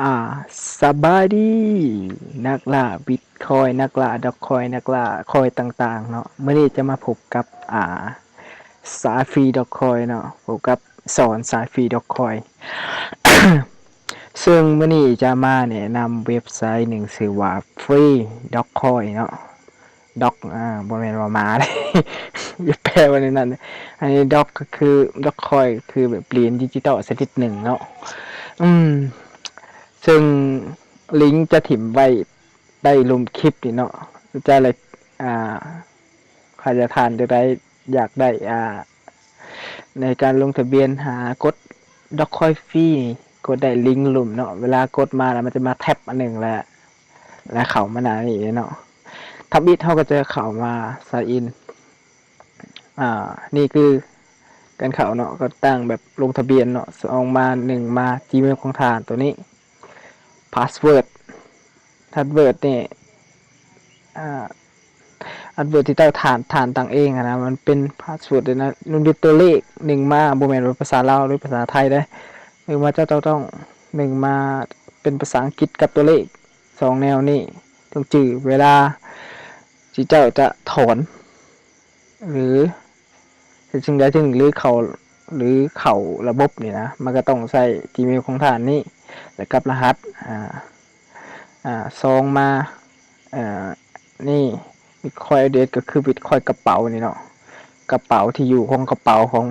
ອາ ສະບາຍດີ ນັກລ່າບິດຄອຍ ນັກລ່າດອກຄອຍ ນັກລ່າຄອຍຕ່າງໆເນາະ. ມື້ນີ້ຈະມາພົບກັບ ອາ ສາຍຟຣີດອກຄອຍເນາະ, ພົບກັບສອນສາຍຟຣີດອກຄອຍ. ເຊິ່ງມື້ນີ້ຈະມາແນະນຳເວັບໄຊໜຶ່ງ ຊື່ວ່າຟຣີດອກຄອຍເນາະ. ດອກ ອາ ບໍ່ແມ່ນວ່າໝາເດ້ ຢ່າແປວ່າແນວນັ້ນ. ອັນນີ້ດອກກໍຄື ດອກຄອຍກໍຄືແບບຫຼຽນດິຈິຕອລຊະນິດໜຶ່ງເນາະ. ອືມ ເຊິ່ງລິງຈະຖິ້ມໄວ້ໃຕ້ລຸ່ມຄລິບນີ້ເນາະ. ຈະໄດ້ ອາ ໃຜຈະທ່ານຈະໄດ້ ຢາກໄດ້ ອາ ໃນການລົງທະບຽນຫາກົດດອກຄອຍຟຣີນີ້ ກົດໄດ້ລິງລຸ່ມເນາະ. ເວລາກົດມາແລ້ວມັນຈະມາແທັບອັນໜຶ່ງ ແລ້ວ ແລ້ວເຂົ້າມາໜ້ານີ້ເນາະ. ທຳອິດເຮົາກໍຈະເຂົ້າມາໄຊອິນ ອາ ນີ້ຄືການເຂົ້າເນາະ, ກໍຕັ້ງແບບລົງທະບຽນເນາະ. ສອງມາ ໜຶ່ງມາ ຈີເມວຂອງທ່ານໂຕນີ້ ພາສເວີດ ພາສເວີດນີ້ ອາ ພາສເວີດທີ່ເຈົ້າທ່ານ ທ່ານຕັ້ງເອງຫັ້ນນະ, ມັນເປັນພາສເວີດເດ້ນະ. ມັນເປັນຕົວເລກ ໜຶ່ງມາ ບໍ່ແມ່ນວ່າພາສາລາວ ຫຼື ພາສາໄທເດ້. ໜຶ່ງມາ ເຈົ້າ ເຈົ້າຕ້ອງ ໜຶ່ງມາ ເປັນພາສາອັງກິດກັບຕົວເລກ ສອງແນວນີ້ ຕ້ອງຈື່ເວລາທີ່ເຈົ້າຈະຖອນ ຫຼື ເຮັດສິ່ງໃດສິ່ງໜຶ່ງ ຫຼື ເຂົ້າ ຫຼື ເຂົ້າລະບົບນີ້ນະ, ມັນກໍຕ້ອງໃຊ້ຈີເມວຂອງທ່ານນີ້ ແລະ ກັບລະຫັດ ອາ ອາ ສອງມາ ອາ ນີ້ ບິດຄອຍແອດເດຣສ ກໍຄືບິດຄອຍກະເປົານີ້ເນາະ, ກະເປົາ ທີ່ຢູ່ຂອງກະເປົາຂອງ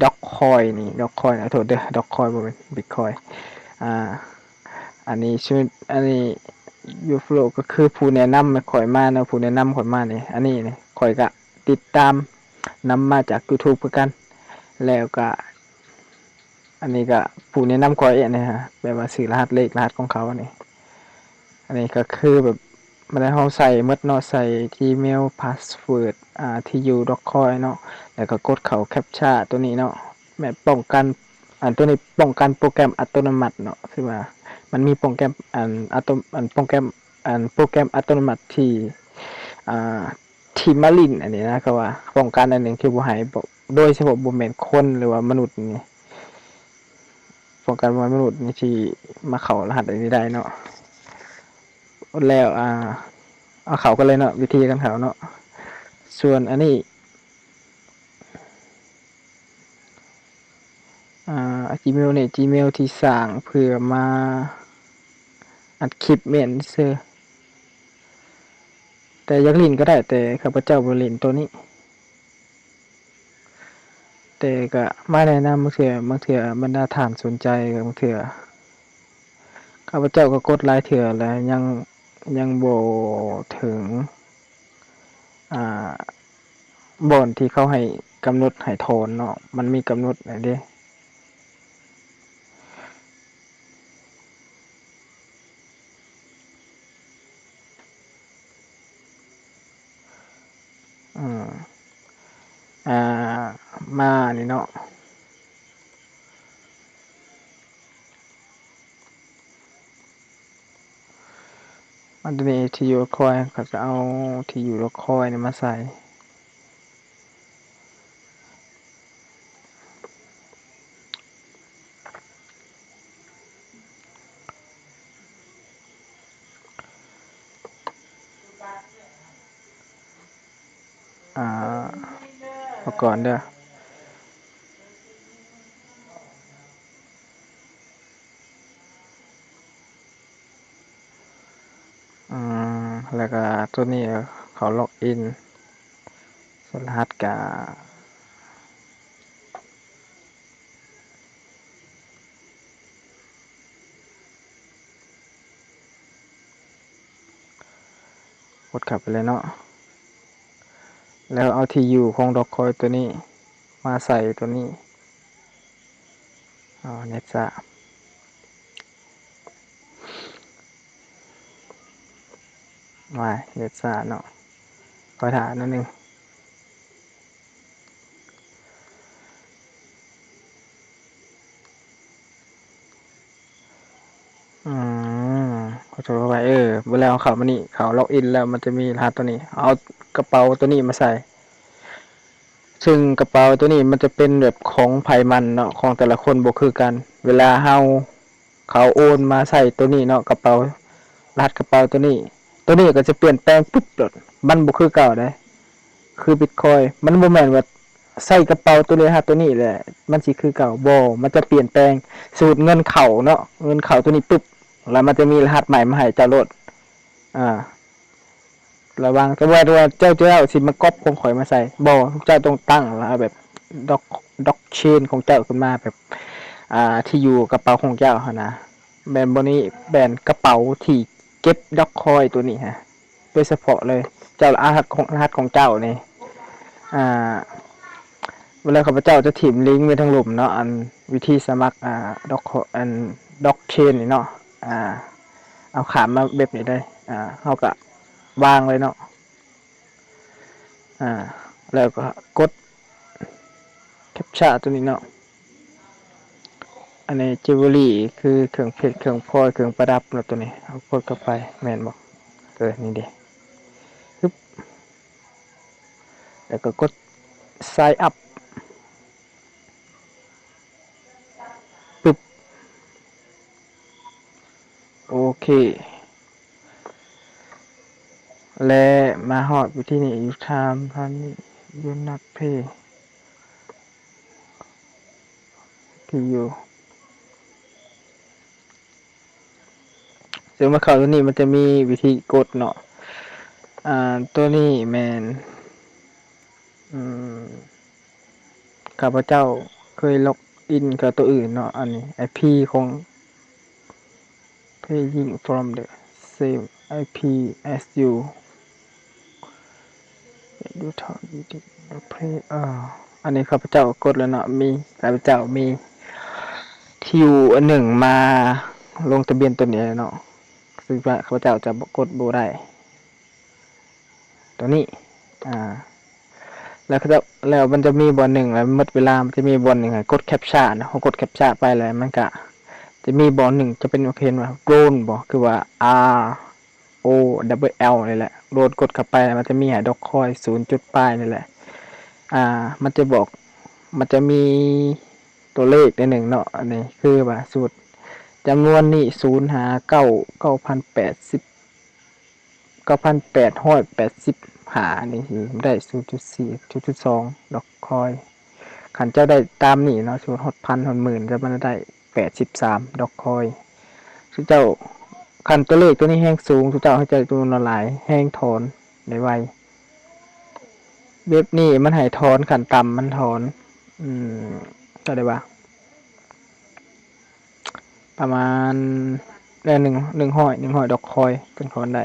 ດອກຄອຍນີ້ ດອກຄອຍ ຂໍໂທດເດີ ດອກຄອຍ ບໍ່ແມ່ນບິດຄອຍ. ອາ ອັນນີ້ຊື່ ອັນນີ້ ຢູໂຟລ ກໍຄືຜູ້ແນະນຳຂ້ອຍມາເນາະ, ຜູ້ແນະນຳຂ້ອຍມານີ້. ອັນນີ້ນີ້ ຂ້ອຍກະຕິດຕາມນຳມາຈາກຢູທູບຄືກັນ, ແລ້ວກະ ອັນນີ້ກະຜູ້ແນະນຳຂ້ອຍເອງນະ, ແບບວ່າຊື່ລະຫັດເລກ ລະຫັດຂອງເຂົານີ້. ອັນນີ້ກໍຄືແບບ ມັນໃຫ້ເຮົາໃສ່ໝົດເນາະ, ໃສ່ຈີເມວ ພາສເວີດ ອາ ທີ່ຢູ່ດອກຄອຍເນາະ, ແລ້ວກໍກົດເຂົ້າແຄັບຊາຕົວນີ້ເນາະ, ແບບປ້ອງກັນ ອັນຕົວນີ້ປ້ອງກັນໂປຣແກຣມອັດຕະໂນມັດເນາະ, ຄືວ່າມັນມີໂປຣແກຣມ ອັນ ອັດໂຕ ອັນໂປຣແກຣມ ອັນໂປຣແກຣມອັດຕະໂນມັດທີ່ ອ່າ ທີ່ມາຫຼິ້ນອັນນີ້ນະ, ເຂົາວ່າປ້ອງກັນອັນໜຶ່ງທີ່ບໍ່ໃຫ້ ໂດຍສະເພາະບໍ່ແມ່ນຄົນ ຫຼືວ່າມະນຸດນີ້ ປ້ອງກັນບໍ່ໃຫ້ມະນຸດນີ້ທີ່ມາເຂົ້າລະຫັດອັນນີ້ໄດ້ເນາະ. ແລ້ວ ອ່າ ເອົາເຂົ້າກັນເລີຍເນາະ, ວິທີການເຂົ້າເນາະ. ສ່ວນອັນນີ້ ອ່າ ຈີເມວນີ້ ຈີເມວທີ່ສ້າງເພື່ອມາອັດຄລິບແມ່ນຊື່ ແຕ່ຢາກຫຼິ້ນກໍໄດ້, ແຕ່ຂ້າພະເຈົ້າບໍ່ຫຼິ້ນໂຕນີ້. ແຕ່ກໍມາແນະນຳ ບາງເທື່ອ ບາງເທື່ອບັນດາທ່ານສົນໃຈ, ບາງເທື່ອຂ້າພະເຈົ້າກໍກົດຫຼາຍເທື່ອແລ້ວ ຍັງ ຍັງບໍ່ເຖິງ ອ່າ ບ່ອນທີ່ເຂົາໃຫ້ກຳນົດໃຫ້ຖອນເນາະ, ມັນມີກຳນົດໃຫ້ເດ້. ອືມ ອ່າ ມານີ້ເນາະ, ມາຕົວນີ້ ທີ່ຢູ່ດອກຄອຍ, ເຂົາຈະເອົາທີ່ຢູ່ດອກຄອຍນີ້ມາໃສ່. ອ່າ ເອົາກ່ອນເດີ. ອືມ ແລ້ວກະຕົວນີ້ເຂົ້າລັອກອິນ ສ່ວນລະຫັດກະ ກົດເຂົ້າໄປເລີຍເນາະ ແລ້ວເອົາທີ່ຢູ່ຂອງດອກຄອຍຕົວນີ້ມາໃສ່ຕົວນີ້. ອໍ ເນັດຊ້າ ວາຍ ເນັດຊ້າເນາະ, ຄອຍຖ້າໜ້ອຍໜຶ່ງ. ອືມ ຂໍໂທດ ເອີ ເວລາເຮົາເຂົ້າມານີ້ ເຂົ້າລັອກອິນແລ້ວ ມັນຈະມີລະຫັດຕົວນີ້ ເອົາກະເປົາຕົວນີ້ມາໃສ່. ເຊິ່ງກະເປົາຕົວນີ້ມັນຈະເປັນແບບຂອງໃຜມັນເນາະ, ຂອງແຕ່ລະຄົນບໍ່ຄືກັນ. ເວລາເຮົາ ເຂົາໂອນມາໃສ່ໂຕນີ້ເນາະ ກະເປົາ ລະຫັດກະເປົາໂຕນີ້ ໂຕນີ້ກໍຈະປ່ຽນແປງປຶບໂລດ ມັນບໍ່ຄືເກົ່າເດ້. ຄືບິດຄອຍ ມັນບໍ່ແມ່ນວ່າໃສ່ກະເປົາໂຕນີ້ ລະຫັດໂຕນີ້ແຫຼະ ມັນຊິຄືເກົ່າ ບໍ່ ມັນຈະປ່ຽນແປງ ສົມມຸດເງິນເຂົ້າເນາະ ເງິນເຂົ້າໂຕນີ້ປຶບ ລະມັນຈະມີລະຫັດໃໝ່ມາໃຫ້ເຈົ້າໂລດ. ອາ ລະວັງ ແຕ່ວ່າ ແຕ່ວ່າເຈົ້າ ເຈົ້າຊິມາກັອບຂອງຂ້ອຍມາໃສ່ ບໍ່ ເຈົ້າຕ້ອງຕັ້ງລະແບບ Doc Doc Chain ຂອງເຈົ້າຂຶ້ນມາ ແບບ ອ່າ ທີ່ຢູ່ກະເປົາຂອງເຈົ້າຫັ້ນນະ ແມ່ນບໍ່ນີ້ ແມ່ນກະເປົາທີ່ເກັບ Dogecoin ໂຕນີ້ຮະ ໂດຍສະເພາະເລີຍ ເຈົ້າລະຫັດຂອງ ລະຫັດຂອງເຈົ້ານີ້ ອ່າ ແລ້ວຂ້າພະເຈົ້າຈະຖິ້ມລິງໄວ້ທາງລຸ່ມເນາະ ອັນວິທີສະໝັກ ອ່າ Doge ອັນ Doge Chain ນີ້ເນາະ ອ່າ ເອົາຂ້າມມາແບບນີ້ເລີຍ ອ່າ ເຮົາກະວາງເລີຍເນາະ ອ່າ ແລ້ວກໍກົດ captcha ໂຕນີ້ເນາະ ອັນນີ້ jewelry ຄືເຄື່ອງເພັດ ເຄື່ອງພອຍ ເຄື່ອງປະດັບເນາະ ໂຕນີ້ ເຮົາກົດເຂົ້າໄປ ແມ່ນບໍ່ ເອີ ນີ້ເດ້ ປຶບ ແລ້ວກໍກົດ sign up ປຶບ ໂອເຄ ແລະ ມາຮອດວິທີນີ້ you time honey you not pay pay you ເຊິ່ງມາເຂົ້າໂຕນີ້ມັນຈະມີວິທີກົດເນາະ ອ່າ ໂຕນີ້ແມ່ນ ອືມ ຂ້າພະເຈົ້າເຄີຍ log in ກັບໂຕອື່ນເນາະ ອັນນີ້ IP ຂອງ paying from the same IP as you you talk you did not pay ເອີ ອັນນີ້ຂ້າພະເຈົ້າກົດແລ້ວເນາະ ມີ ຂ້າພະເຈົ້າມີທີ່ຢູ່ອັນໜຶ່ງມາລົງທະບຽນໂຕນີ້ແລ້ວເນາະ ຄືວ່າຂ້າພະເຈົ້າຈະກົດບໍ່ໄດ້ ໂຕນີ້ ອ່າ ແລ້ວເຂົາເຈົ້າ ແລ້ວມັນຈະມີບ່ອນໜຶ່ງ ແລ້ວໝົດເວລາ ມັນຈະມີບ່ອນໜຶ່ງໃຫ້ກົດ captcha ນະ ເຮົາກົດ captcha ໄປແລ້ວ ມັນກະຈະມີບ່ອນໜຶ່ງ ຈະເປັນ ໂອເຄ ວ່າ drone ບໍ່ ຄືວ່າ R O double L ນີ້ແຫຼະ drone ກົດເຂົ້າໄປ ມັນຈະມີໃຫ້ Dogecoin ສູນຈຸດປາຍນີ້ແຫຼະ ອ່າ ມັນຈະບອກ ມັນຈະມີຕົວເລກແນວໜຶ່ງເນາະ ອັນນີ້ຄືວ່າ ສົມມຸດ ຈຳນວນນີ້ ສູນຫາເກົ້າ ເກົ້າພັນແປດສິບ ເກົ້າພັນແປດຮ້ອຍແປດສິບຫ້າ ນີ້ຊິໄດ້ ສູນຈຸດສີ່ ສູນຈຸດສອງ Dogecoin ຄັນເຈົ້າໄດ້ຕາມນີ້ເນາະ ສົມມຸດຮອດພັນ ຮອດໝື່ນ ເຈົ້າມັນໄດ້ ແປດສິບສາມ Dogecoin ຊຸມເຈົ້າ ຄັນຕົວເລກຕົວນີ້ແຮງສູງ ຊຸມເຈົ້າໃຫ້ໃຈຈຳນວນຫຼາຍ ແຮງຖອນໄດ້ໄວ ເວັບນີ້ມັນໃຫ້ຖອນ ຂັ້ນຕ່ຳມັນຖອນ ອືມ ເທົ່າໃດວະ ປະມານ ເອີ ໜຶ່ງ ໜຶ່ງຮ້ອຍ ໜຶ່ງຮ້ອຍ Dogecoin ຈຶ່ງຖອນໄດ້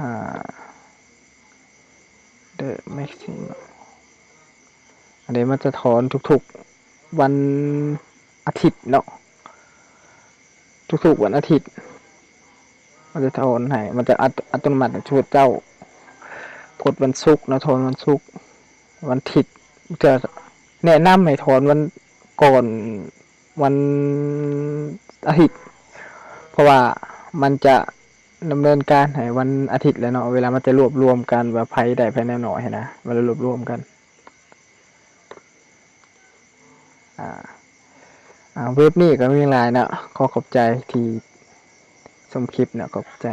ອ່າ the maximum ອັນນີ້ມັນຈະຖອນທຸກໆວັນອາທິດເນາະ ທຸກໆວັນອາທິດ ມັນຈະຖອນໃຫ້ ມັນຈະອັດ ອັດຕະໂນມັດໃຫ້ ສົມມຸດເຈົ້າກົດວັນສຸກເນາະ ຖອນວັນສຸກ ວັນທິດ ເທື່ອ ແນະນຳໃຫ້ຖອນວັນ ກ່ອນວັນອາທິດ ເພາະວ່າມັນຈະດຳເນີນການໃຫ້ວັນອາທິດແຫຼະເນາະ ເວລາມັນຈະລວບລວມກັນວ່າໃຜໄດ້ໃຜແນວໜ້ອຍຫັ້ນນະ ມັນລະລວບລວມກັນ ອ່າ ອ່າ ເວັບນີ້ກໍມີຫຼາຍເນາະ ຂໍຂອບໃຈທີ່ຊົມຄລິບເນາະ ຂອບໃຈ.